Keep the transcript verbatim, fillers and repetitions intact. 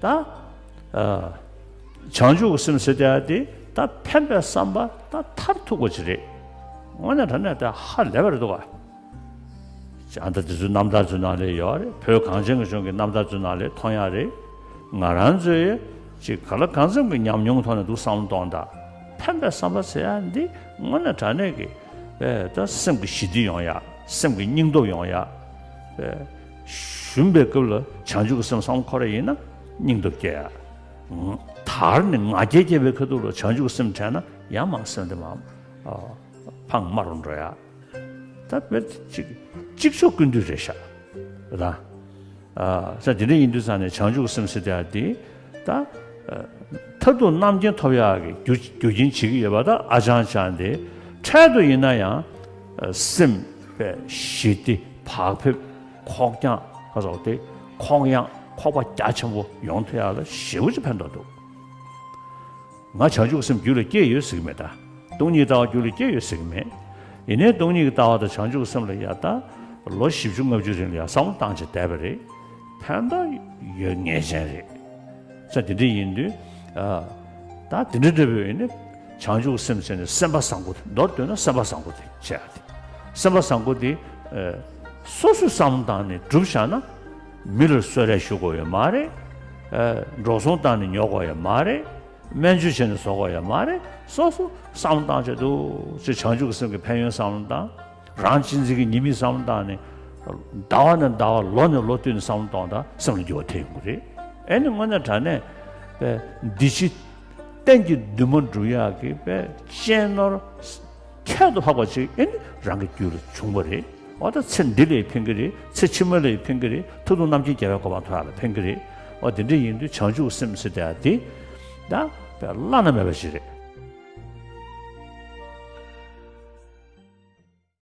ད་ཨ་བྱང་ཆུབ་ཀྱི་སེམས་ཟེར་དེ་དེ་ད་ཕན་པའི་བསམ་པ་ད་མཐར་ཐུག་པ་ཅིག་རེད། དངོས་གནས་དྲང་གནས་ད་ཧ་ལས་པ་རེད་འདུག་ག་ཨ་ད་དེ་ཚོའི་རྣམ་ཐར་ཚོའི་ནང་ལ་ཡོད་རེད། བོད་གངས་ཅན་གྱི་ལྗོངས་ཀྱི་རྣམ་ཐར་ཚོའི་ནང་ལ་མཐོང་ཡག་རེད། ང་རང་ཚོའི་ཅིག་ག་ལ་གང་འཚམ་གྱི་ཉམས་མྱོང་ཐོག་ནས་འདུག་བསམ་བློ་གཏོང་དང་། ཕན་པའི་བསམ་པ་ཟེར་ཡག་འདི་དངོས་གནས་དྲང་གནས་ཀྱི་ཨེ་ད་སེམས་ཀྱི་ཞི་བདེ་ཡོང་ཡག་སེམས་ཀྱི་སྙིང་སྟོབས་ཡོང་ཡག་ཨེ་ཞུམ་པའི་སྐབས་ལ་བྱང་ཆུབ་ཀྱི་སེམས་བསམ་བློ་འཁོར་ཡག་ཡིན་ན་སྙིང་སྟོབས་སྐྱེ་ཡག་དར་ནས་ང་རྒྱལ་སྐྱེ་བའི་ཁ་ཐུག་ལ་བྱང་ཆུབ་ཀྱི་སེམས་དྲན་ན་ཡང་མང་སེམས་དེ་མང་ཨ་ཕངས་དམའ་རུ་འགྲོ་ཡག་ད་བེད་ཅིག་གཅིག་ཆོག་ཀུན་འདུས་རེད་ཤག་རེད་ད། ས་དེ་འདྲ་ཡིན་དུས་ཙང་ནས་བྱང་ཆུབ་སེམས་ཟེར་དེ་དེ་ད་མཐར་ཐུག་རྣམ་མཁྱེན་ཐོབ་ཡག་གི་རྒྱུ་རྒྱུ་རྐྱེན་བྱེད་ཀྱི་ཡོད་པ་ད་ཨ་ཅང་ཅང་དེ་འཕྲལ་དུ་ཡིན་ན་ཡང་སེམས་པའི་ཞི་བདེ་བག་ཕེབས་ཁོག་ཡངས་ཁ་སོགས་དེ་ཁོག་ཡངས་ཁོག་པ་རྒྱ་ཆེན་པོ་ཡོང་ཐུབ་ཡག་ལ་ཞེ་པོ་ཅིག་ཕན་ཐོགས་འདུག་ང་བྱང་ཆུབ་སེམས་རྒྱུད་ལ་སྐྱེས་ཡོད་ཟེར་གི་མེད་ད། སྟོང་ཉིད་ལྟ་བ་རྒྱུད་ལ་སྐྱེས་ཡོད་ཟེར་གི་མེད། ཡིན་ནའི་སྟོང་ཉིད་ཀྱི་ལྟ་བ་དང་བྱང་ཆུབ་སེམས་ལ་ཡ་ད་ལོ་བཞི་བཅུ་ལྔ་བཅུ་རིང་ལ་ཡ་བསམ་བློ་བཏང་བྱས་བསྡད་པ་རེད། ཕན་ཐོགས་ཡོད་ངེས་ཅན་རེད། ས་དེ་འདྲ་ཡིན་དུས་ད་དེ་འདྲ་འདྲ་པོ་ཡིན་ནི་བྱང་ཆུབ་སེམས་ཟེར་ནས་སེམས་པ་བཟང་པོ་དེ་མདོར་བསྡུས་ན་སེམས་པ་བཟང་པོ་དེ་བྱས་ཏེ་སེམས་པ་བཟང་པོ་དེ་སོ་སོས་བསམ་བློ་བཏང་ནས་སྒྲུབ་བཞག་ན་མི་ལ་གསོལ་རས་ཞུ་དགོས་ཡོད་མ་རེད། འགྲོ་སོང་བཏང་ནས་ཉོ་དགོས་ཡོད་མ་རེད། སྨན་བཅོས་བྱས་ནས་བཟོ་དགོས་ཡོད་མ་རེད། སོ་སོ་བསམ་བློ་བཏང་བྱས་འདུག་ཅེས་བྱང་ཆུབ་ཀྱི་སེམས་ཀྱི་ཕན་ཡོན་བསམ་བློ་བཏང་། རང་གཅེས་འཛིན་གྱི་ཉེས་དམིགས་བསམ་བློ་བཏང་ནས་ཟླ་བ་ནས་ཟླ་བ་ལོ་ནས་ལོ་བསྟུད་ནས་བསམ་བློ་གཏོང་དང་སེམས་ལ་འགྱུར་བ་ཐེབས་ཡོང་གི་རེད། ཨེ་ནི་དངོས་གནས་དྲང་གནས་པའི་འདི་ཕྱི་གཏན་གྱི་འདུན་མ་འགྲུབ་ཡག་གི་པའི་གཅེས་ནོར་ཁྱད་དུ་འཕགས་པ་ཅིག་ཨེ་ནི་རང་གི་རྒྱུད་ལ་བྱུང་བ་རེད། འོ་ད་ཚེ་འདི་ལ་ཕན་གྱི་རེད། ཚེ་ཕྱི་མ་ལ་ཕན་གྱི་རེད། མཐར་ཐུག་རྣམ་མཁྱེན་རྒྱལ་བའི་གོ་འཕང་ཐོབ་ཡག་ལ་ཕན་གྱི་རེད། འོ་དེ་འདྲ་ཡིན་དུས་བྱང་ཆུབ་སེམས་ཟེར་དེ་ཡང་དེ་ད་བླ་ན་མེད་པ་ཞིག་རེད།